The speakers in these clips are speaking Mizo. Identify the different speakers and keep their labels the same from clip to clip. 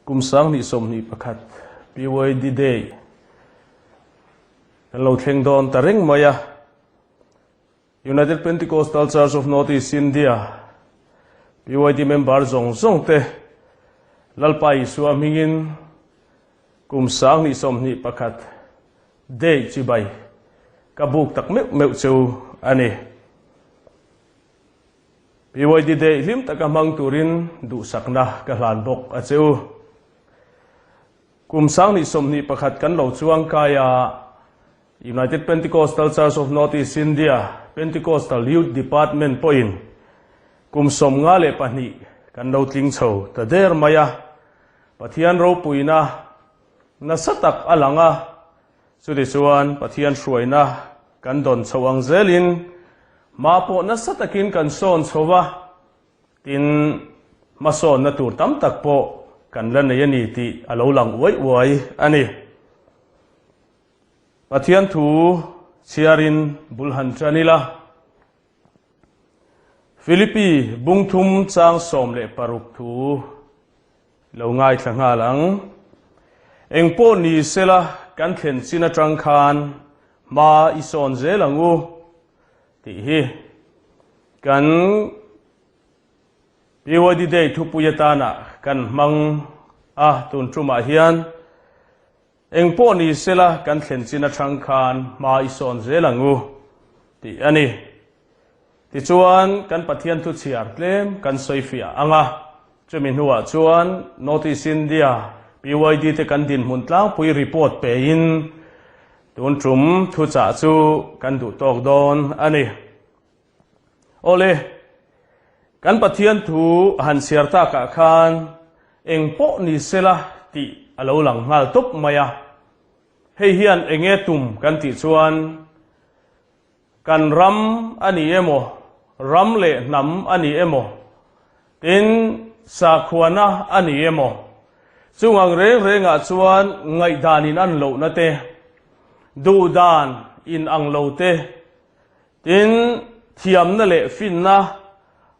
Speaker 1: Kum 2021 PYD Day kan lo thleng dawn ta reng mai a. United Pentecostal Church of North East India PYD member zawng zawng te Lalpa Isua hmingin kum 2021 Day chibai ka buk tak meuh meuh cheu a ni. PYD Day hlim taka hmang turin duhsakna ka hlan bawk a cheu. Kum 2021 kan lo chuang kai a, United Pentecostal Church of North East India Pentecostal Youth Department pawhin kum 52 kan lo tling chho ta der mai a, Pathian ropuina nasa tak a lang a, chuti chuan Pathian hruaina kan dawn chho ang zelin hma pawh nasa takin kan sawn chho va, tin hmasawnna tur tam tak pawh kan la nei a ni tih a lo lang uai uai a ni. Pathian thu chhiarin bul han ṭan ila. Philippi bungthum chang 16 thu lo ngaithla nghal ang. Eng pawh ni sela kan thlen chin aṭang khan hma i sawn zel ang u tih hi kan PYD Day thupui atana kan hmang a tun ṭumah hian. Eng pawh ni sela kan thlen chin aṭang khan hma i sawn zel ang u tih a ni. Tichuan kan Pathian thu chhiar tlem kan sawi fiah ang a, chumi hnuah chuan North East India PYD te kan dinhmun tlangpui report pein tun tum thuchah chu kan duh tawk dawn a ni. Awle, kan Pathian thu han chhiar takah khan eng pawh ni sela tih a lo lang nghal tawp mai a. Hei hian eng nge tum kan tih chuan kan ram a ni emaw, ram leh hnam a ni emaw, tin sakhuana a ni emaw, chung ang reng rengah chuan ngaihdan in an lohna te, duhdan in ang lo te, Tin, thiamna leh finna,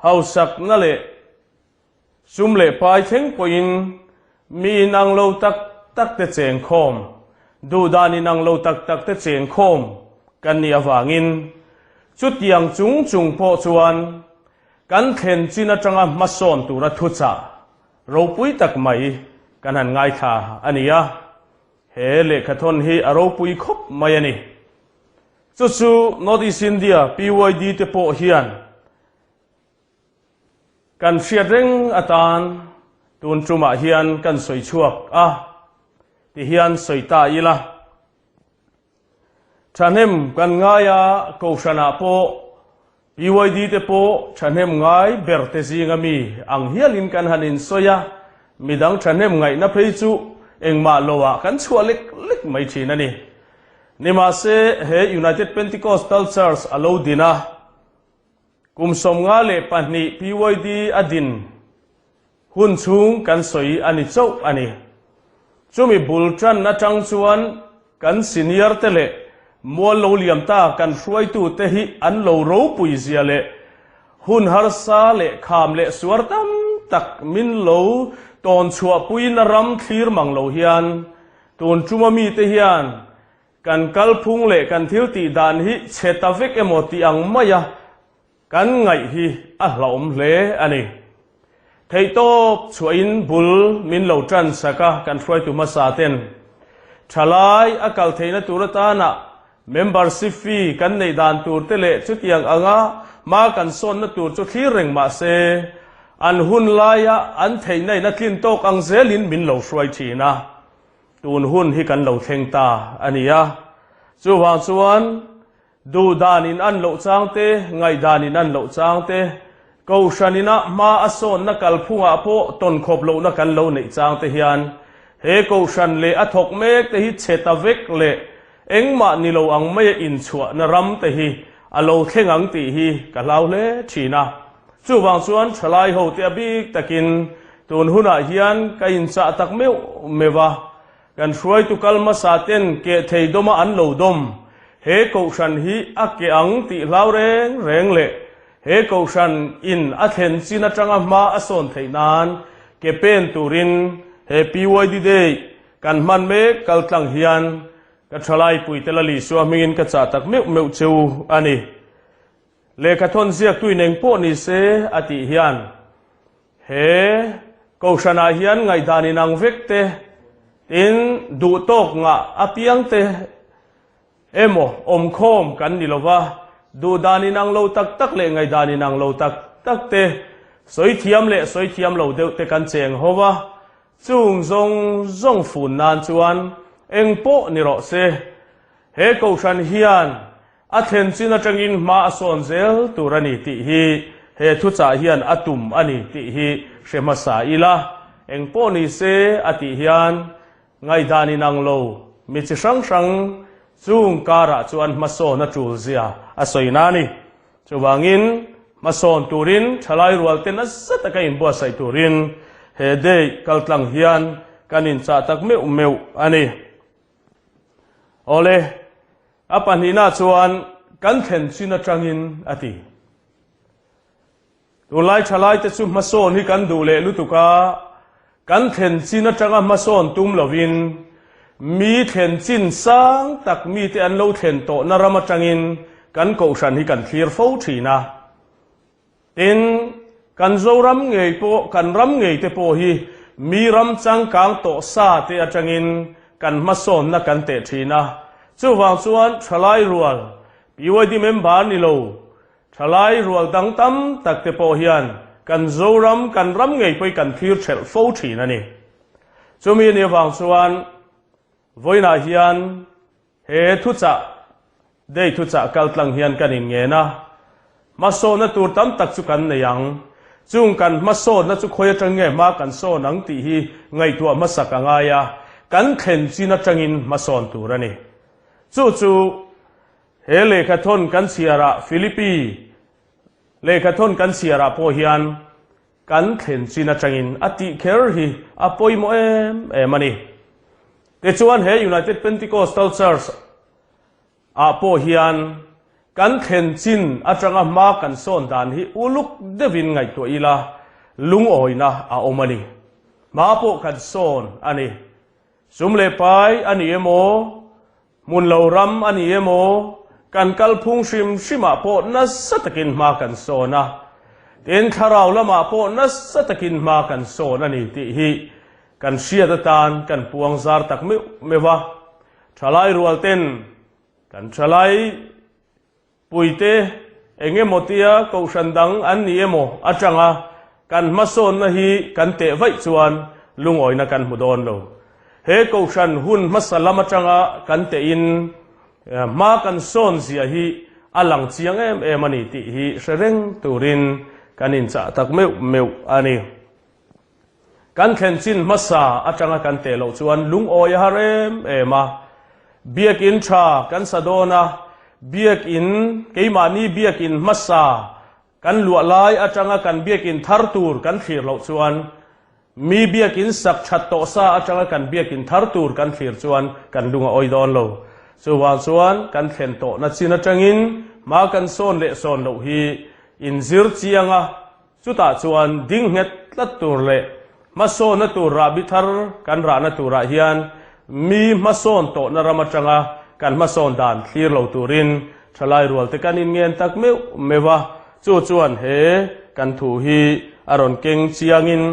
Speaker 1: hausakna leh sum leh pai thleng pawhin mi inang lo tak tak te cheng khawm, duhdan inang lo tak tak te cheng khawm kan nih avangin chutiang chung chung pawh chuan kan thlen chin atanga hmasawn tura thuchah ropui tak mai kan han ngaithla a ni a. He lehkhathawn hi a ropui khawp mai a ni. Chu chu North East India PYD te pawh hian kan hriat reng atan tun tumah hian kan sawi chhuak a ti hian sawi ta ila. Thahnem kan ngai a, Kohhranah pawh PYD te pawh thahnem ngai ber te zinga mi ang hialin kan han insawi a, midang thahnem ngaihna phei chu engmah loah kan chhuah lek lek mai thin a ni. Nimahse, he United Pentecostal Church a lo din a, kum 52 PYD a din hun chhung kan sawi a ni chauh a ni. Chumi bul tan atang chuan kan senior te leh mual lo liam ta kan hruaitu te hi an lo ropui zia leh hun harsa leh kham leh suar tam tak min lo tawn chhuahpuina ram thlir mang lo hian tun tuma mite hian kan kalphung leh kan thil tih dan hi chhe ta vek emaw tih ang maia Kan ngaih hi a hlauhawm hle a ni. Theihtawp chhuahin bul min lo tan sak a, kan hruaitu hmasa ten thalai a kal theihna tur atana membership fee kan neih dan tur te leh chutiang anga hma kan sawnna tur chu thlir reng mah se, an hun laia an theihna in a tlin tawk ang zelin min lo hruai thin a. Tun hun hi kan lo thleng ta a ni a. Chuvang chuan Duhdan in an loh chang te, ngaihdan in an loh chang te, Kohhran ina hma a sawnna kalphungah pawh tawnkhawp lohna kan lo neih chang te hian he Kohhran leh a thawk mek te hi chhe ta vek leh engmah ni lo ang maia inchhuahna ram te hi a lo thleng ang tih hi ka hlau hle thin a. Chuvang chuan thalai ho te a bik takin tun hunah hian ka inchah tak meuh meuh a. Kan hruaitu kal hmasa ten keh thei dawma an lo dawm. He Kohhran hi a keh ang tih hlau reng reng leh he Kohhran in a thlen chin atanga hma a sawn theih nan ke pen turin. he PYD Day kan hman mek kaltlang hian ka thalai puite Lal Isua hmingin ka chah tak meuh meuh che u a ni. Lehkhathawn ziaktuin eng pawh ni se a tih hian he Kohhranah hian ngaihdan inang vek te, tin duhtawk ngah apiang te emaw awmkhawm kan ni lova, duhdan inang lo tak tak leh ngaihdan inang lo tak tak te, sawi thiam leh sawi thiam lo deuh te kan cheng ho va, chung zawng zawng fun nan chuan eng pawh ni rawh se. He Kohhran hian A thlen chin atangin hma a sawn zel tur a ni tih hi he thuchah hian a tum a ni tih hi hre hmasa ila, eng pawh ni se a tih hian ngaihdan inang lo mi chi hrang hrang chung karah chuan hmasawn a tul zia a sawi na a ni. Chuvangin hmasawn turin thalai rual te nasa taka inbuatsaih turin he day kaltlang hian kan inchah tak meuh meuh a ni. Awle, a pahnihna chuan kan thlen chin atangin a ti. Tunlai thalaite chu hmasawn hi kan duh leh lutuk a, kan thlen chin atanga hmasawn tum lovin mi thlen chin sang tak mite an lo thlen tawhna ram atangin kan kohhran hi kan thlir fo thin a. Tin, kan Zoram ngei pawh, kan ram ngei te pawh hi mi ram changkang tawh sa te atangin kan hmasawnna kan teh thin a. Chuvang chuan thalai rual, PYD member ni lo, thalai rual dang tam tak te pawh hian kan Zoram, kan ram ngei pawh hi kan thlir thelh fo thin a ni. Chumi anih avang chuan vawiinah hian He thuchah, day thuchah kaltlang hian kan inngen a, hmasawnna tur tam tak chu kan nei ang. Chung kan hmasawnna chu khawi atang nge hma kan sawn ang tih hi ngaihtuah hmasak a ngai a, kan thlen chin atangin hmasawn tur a ni. Chu chu he lehkhathawn kan chhiarah Philippi lehkhathawn kan chhiarah pawh hian Kan thlen chin atangin a tih kher hi a pawimawh em em a ni. Tichuan he United Pentecostal Church ah pawh hian kan thlen chin atanga hma kan sawn dan hi uluk deuhin ngaihtuah ila lungawina a awm a ni. Hma pawh kan sawn a ni. Sum leh pai a ni emaw, hmun lo ram a ni emaw, kan kalphung hrim hrimah pawh nasa takin hma kan sawn a, tin thlarau lamah pawh nasa takin hma kan sawn a ni tih hi kan hriat atan kan puang zar tak meuh meuh a. Thalai rual ten kan thalai Puite, eng emaw tia kohhran dang an ni emaw atanga kan hmasawnna hi kan teh vaih chuan lungawina kan hmu dawn lo. He kohhran hun hmasa lam atanga kan tehin hma kan sawn zia hi a lang chiang em em a ni tih hi hre reng turin kan inchah tak meuh meuh a ni. Kan thlen chin hmasa atanga kan teh loh chuan lungawi a har em em a. Biakinn tha kan sa dawn a, biakinn, keimahni biakinn hmasa kan luah lai atanga kan biakinn thar tur kan thlir loh chuan, mi biakinn sak that tawh sa atanga kan biakinn thar tur kan thlir chuan kan lung a awi dawn lo. Chuvang chuan kan thlen tawhna chin atangin hma kan sawn leh sawn loh hi inzir chiang a, Chutah chuan ding nghet tlat tur leh hmasawnna tur rahbi thar kan rahna turah hian mi hmasawn tawhna ram atanga kan hmasawn dan thlir lo turin thalai rualte kan inngen tak meuh meuh a, chu chuan he kan thu hi a rawn keng chiangin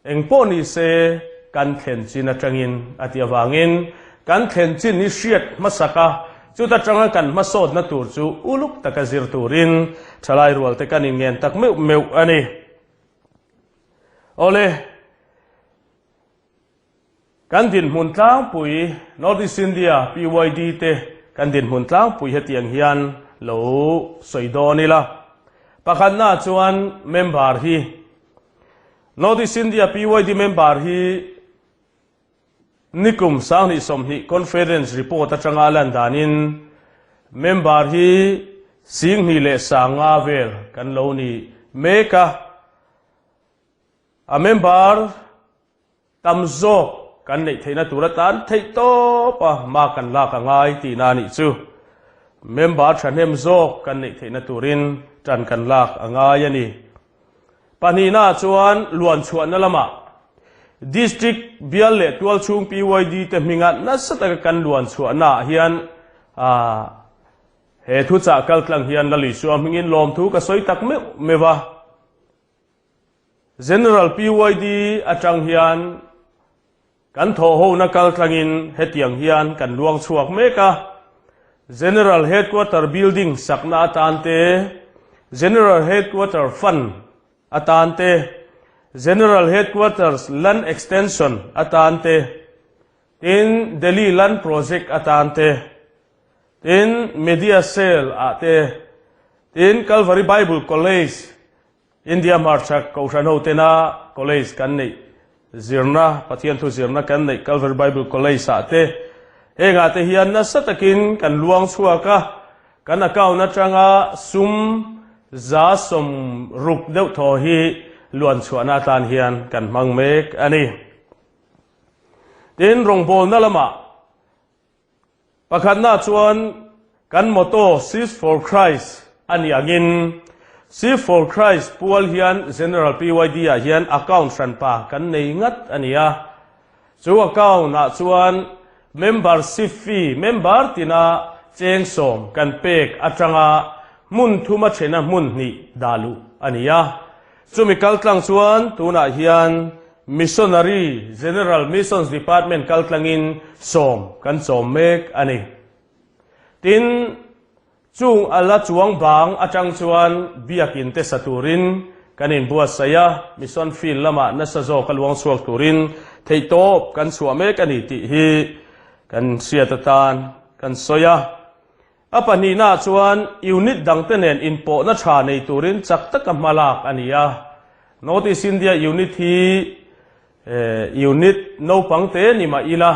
Speaker 1: Eng pawh ni se, kan thlen chin atangin a tih avangin kan thlen chin hi hriat hmasak a, chuta tanga kan hmasawtna tur chu uluk taka zir turin thalai rualte kan inngen tak meuh meuh a ni. Awle, kan dinhmun tlangpui North East India PYD te kan dinhmun tlangpui hetiang hian lo sawi dawn ila. Pakhatna chuan member hi North East India PYD member hi nikum 2020 conference report atanga a lan danin member hi 25,000 vel kan lo ni mek a. A member tam zawk kan neih theihna tur atan theih tawp a hma kan lak a ngai tihna a nih chu. Member thahnem zawk kan neih theihna turin tan kan lak a ngai a ni. Pahnihna chuan luan chhuahna lamah. District bial leh tualchhung PYD te hminga nasa taka kan luan chhuahnaah hian he thuchah kaltlang hian Lal Isua hmingin lawmthu ka sawi tak meuh meuh a. General PYD atang hian kan thawhhona kaltlangin hetiang hian kan luang chhuak mek a, General Headquarter Building sakna atan te, General Headquarter Fund atan te, General Headquarters Land Extension atan te, tin Delhi Land Project atan te, tin Media Cell ah te, tin Calvary Bible College India hmarchhak Kohhran ho tena college kan neih zirna, Pathian thu zirna kan neih Calvary Bible College ah te hengah te hian nasa takin kan luang chhuak a, kan account atanga sum 60% deuh thaw hi luan chhuahna atan hian kan hmang mek a ni. Tin, rawngbawlna lamah Pakhatna chuan kan motto Seas for Christ a nih angin Sea for Christ pual hian General PYD ah hian account hranpa kan nei ngat a ni a. Chu account ah chuan membership fee member tina cheng 10 kan pek atanga hmun thuma thena hmun hnih dah luh a ni a. Chumi kaltlang chuan tunah hian Missionary General Missions Department kaltlangin 10 kan chawm mek a ni. Tin, chung a la chuang bang atang chuan biakin te sa turin kan inbuatsaih a, mission field lamah nasa zawk a luang chhuak turin theihtawp kan chhuah mek a ni tih hi kan hriat atan kan sawi a. A pahnihnaah chuan unit dangte nen inpawhna tha nei turin chak taka hma lak a ni a. North East India unit hi unit naupang te ni mah ila,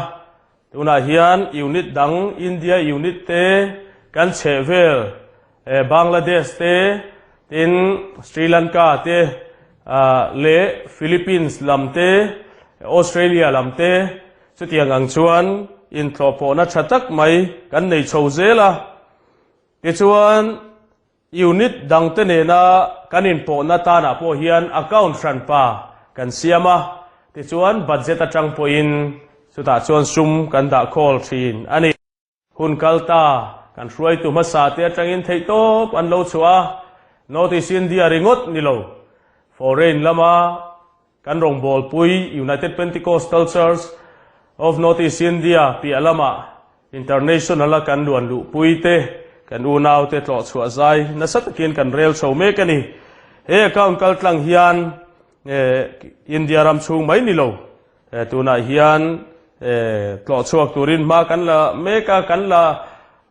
Speaker 1: tunah hian unit dang India unit te kan chhehvel Bangladesh te, tin Sri Lanka te leh Philippines lam te, Australia lam te Chutiang ang chuan intlawhpawhna tha tak mai kan nei chho zel a, tichuan unit dangte nena kan inpawhna tanah pawh hian account hranpa kan siam a, tichuan budget atang pawhin chutah chuan sum kan dah khawl thin a ni. Hun kal ta, kan hruaitu hmasa te atangin theihtawp an lo chhuah a, North East India ringawt ni lo, foreign lama kan rawngbawlpui United Pentecostal Church of North East India piah lama international a kan luan luhpui te, kan unau te tlawh chhuah zai nasa takin kan rel chho mek a ni. He account kaltlang hian India ram chhung mai ni lo, Tunah hian tlawh chhuak turin hma kan la mek a, kan la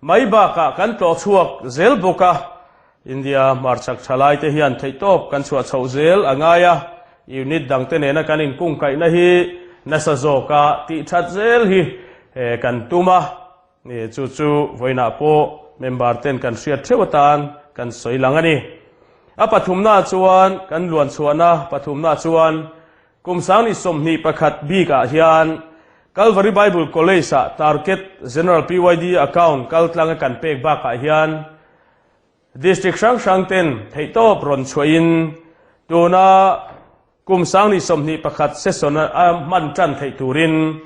Speaker 1: mai bakah kan tlawh chhuak zel bawk a. India hmarchhak thalaite hian theihtawp kan chhuah chhoh zel a ngai a, unit dangte nena kan inkungkaihna hi nasa zawka tih that zel hi kan tum a. Chu chu vawiinah pawh member ten kan hriat theuh atan kan sawi lang a ni. A pathumnaah chuan kan luan chhuahna pathumnaah chuan Kum 2021 bikah hian Calvary Bible College-ah Target General PYD Account kaltlanga kan pek bakah hian District hrang hrang ten theihtawp rawn chhuahin tuna kum 2021 session a hman tan theih turin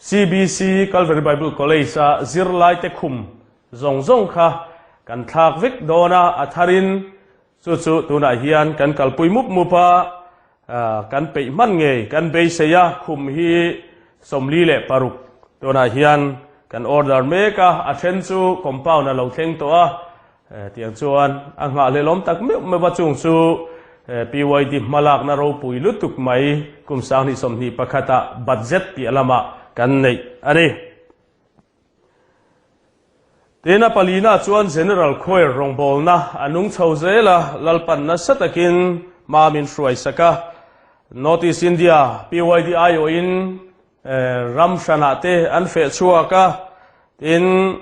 Speaker 1: CBC Calvary Bible College-a zirlaite khum zawng zawng kha kan thlak vek dawn a, a tharin Chu chu tunah hian kan kalpui mup mup a, kan peih hman ngei kan beisei a, khum hi 46 tunah hian kan order mek a, a then chu compound a lo thleng tawh a, tiang chuan a nghahhlelawm tak meuh meuh a, chung chu PYD hmalakna ropui lutuk mai kum 2021 ah budget piah lamah kan neih a ni. Tin, a palina chuan General Choir rawngbawlna a nung chho zel a, Lalpan nasa takin hma min hruai sak a. North East India PYD aiawhin ram hranah te an feh chhuak a, tin,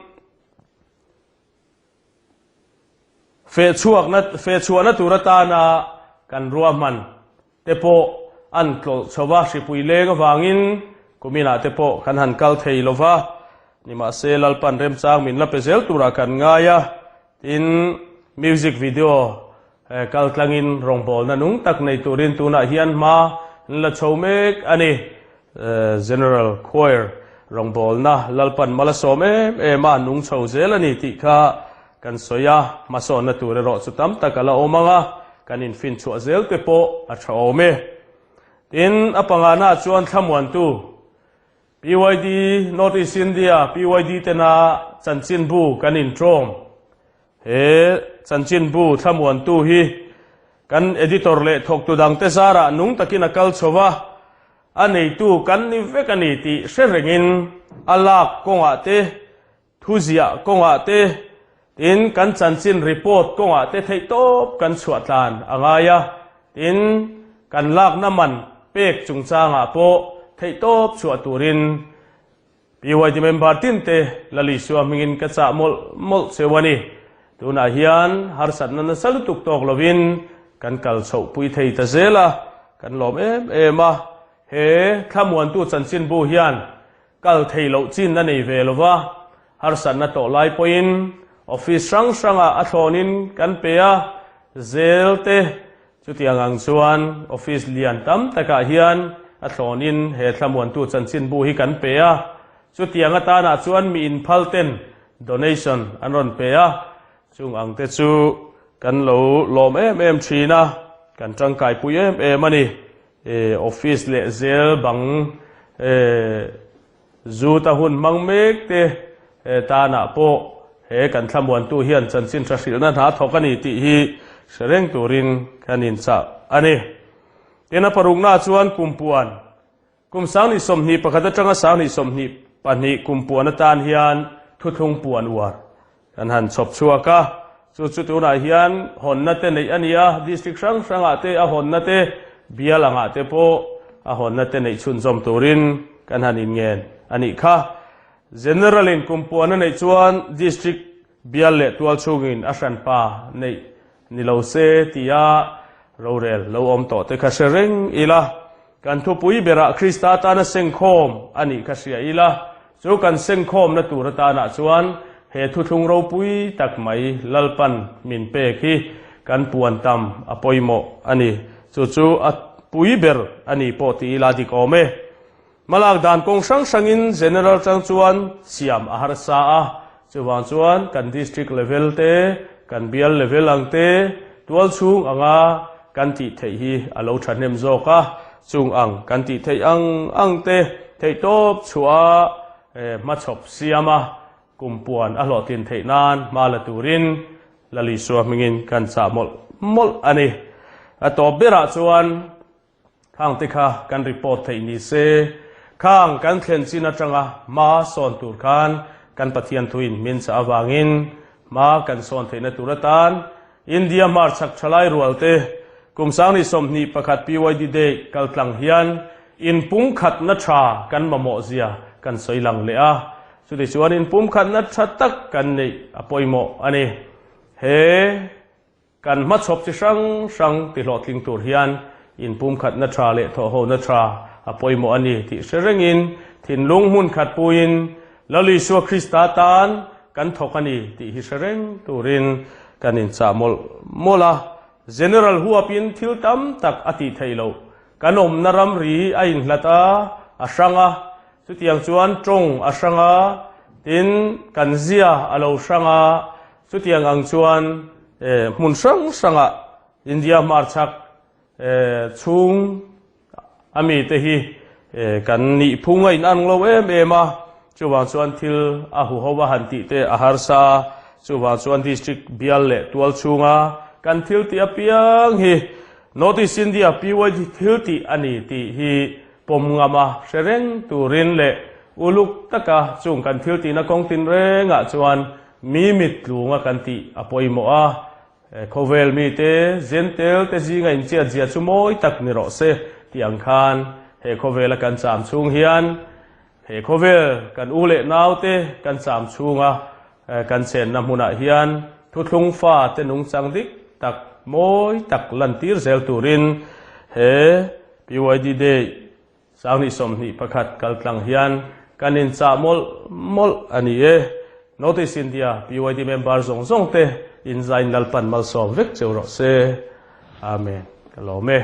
Speaker 1: feh chhuakna, feh chhuahna tur atana kan ruahman te pawh an tlawlh chho va, hripui leng avangin kuminah te pawh kan han kal thei lo va, nimahse Lalpan remchang min la pe zel turah kan ngai a, tin music video kal tlangin rawngbawlna nung tak nei turin tunah hian hma an la chho mek a ni. General Choir rawngbawlna Lalpan mal a sawm em em a, nung chho zel a ni tih kha kan sawi a, hmasawnna tur erawh chu tam tak a la awm ang a, kan infinchhuah zel te pawh a tha awm e. Tin, a pangana chuan thlamuantu PYD North East India PYD tena chanchinbu kan intawm. He chanchinbu thlamuantu hi kan editor leh thawktu dangte zarah nung takin a kal chho va, a neitu kan ni vek a ni tih hre rengin a lak kawngah te, Thuziah kawngah te, tin kan chanchin report kawngah te theihtawp kan chhuah tlan a ngai a, tin kan lakna man pek chungchangah pawh theihtawp chhuah turin PYD member tinte Lalisua hmingin ka chah mawlh mawlh cheu a ni. Tunah hian harsatna nasa lutuk tawk lovin kan kal chhohpui thei ta zel a, kan lawm em em a. He thlamuantu chanchinbu hian Kal thei loh chin a nei ve lo va, harsatna tawh lai pawhin office hrang hrangah a thlawnin kan pe a, zel te chutiang ang chuan office lian tam takah hian a thlawnin he thlamuantu chanchinbu hi kan pe a, chutiang atanah chuan mi inphal ten donation an rawn pe a, chung ang te chu kan lo lawm em em thin a, kan tangkaipui em em a ni. Office leh zel bang zu ta hun hmang mek te tanah pawh he kan thlamuantu hian chanchin tha hrilhna hna thawk a ni tih hi hre reng turin kan inchah a ni. Tin, a paruknaah chuan kumpuan, kum 2021 atanga 2022 kumpuan atan hian thuthlung puan uar Kan han chhawp chhuak a, chu chu tunah hian hawnna te neih a ni a, district hrang hrangah te a hawnna te, bial angah te pawh a hawnna te neih chhunzawm turin kan han inngen a nih kha. General in kum puan a neih chuan district bial leh tual chhungin a hranpa neih ni lo se tia rorel lo awm tawh te kha hre reng ila, kan thupui berah Krista tana sengkhawm a nih kha hria ila, chu kan sengkhawmna tur atanah chuan he thuthlung ropui tak mai Lalpan min pek hi kan puan tam a pawimawh a ni. Chu chu a pui ber a ni pawh ti ila dik awm e. Hmalak dan kawng hrang hrangin General chang chuan siam a harsa a, chuvang chuan kan District level te, kan bial level ang te, tual chhung anga kan tih theih hi a lo thahnem zawk a, chung ang kan tih theih ang ang te theihtawp chhuah a hmachhawp siam a, kum puan a hlawhtlin theih nan hma la turin Lalisua hmingin kan chah mawlh mawlh a ni. A tawp berah chuan. Khang te kha kan report theih ni se, khang kan thlen chin atanga hma sawn tur khan kan Pathian thuin min chah avangin hma kan sawn theihna tur atan India hmarchhak thalai rual te kum 2021 PYD Day kaltlang hian inpumkhatna tha kan mamawh zia kan sawi lang leh a, chutichuan inpumkhatna tha tak kan neih a pawimawh a ni. He. Kan hmachhawp chi hrang hrang tihlawhtling tur hian inpumkhatna tha leh thawhhona tha a pawimawh a ni tih hre rengin thinlung hmun khat puiin Lal Isua Krista tan kan thawk a ni tih hi hre reng turin kan inchah mawlh mawlh a. General huapin thil tam tak a tih theih loh. Kan awmna ramri a inhlat a, a hrang a, chutiang chuan tawng a hrang a, tin kan zia a lo hrang a, Chutiang ang chuan hmun hrang hrangah India hmarchhak chhung a mite hi kan nih phung a inang lo em em a, chuvang chuan thil a huho a han tih te a harsa a, chuvang chuan district bial leh tual chhunga kan thil tih apiang hi North East India PYD thil tih a ni tih hi pawm ngam a hre reng turin leh uluk taka chung kan thil tihna kawng tinrengah chuan Mi mit tlunga kan tih a pawimawh a, khawvel mite zentel te zinga inchiat zia chu mawi tak ni rawh se tih ang khan he khawvela kan cham chhung hian he khawvel kan u leh naute kan cham chhunga kan chenna hmunah hian thuthlung fa te nungchang dik tak mawi tak lantir zel turin he PYD Day 2021 kaltlang hian kan inchah mawlh mawlh a ni e. North East India PYD member zawng zawng te inzain Lalpan malsawm vek cheu rawh se. Amen. Ka lawm e.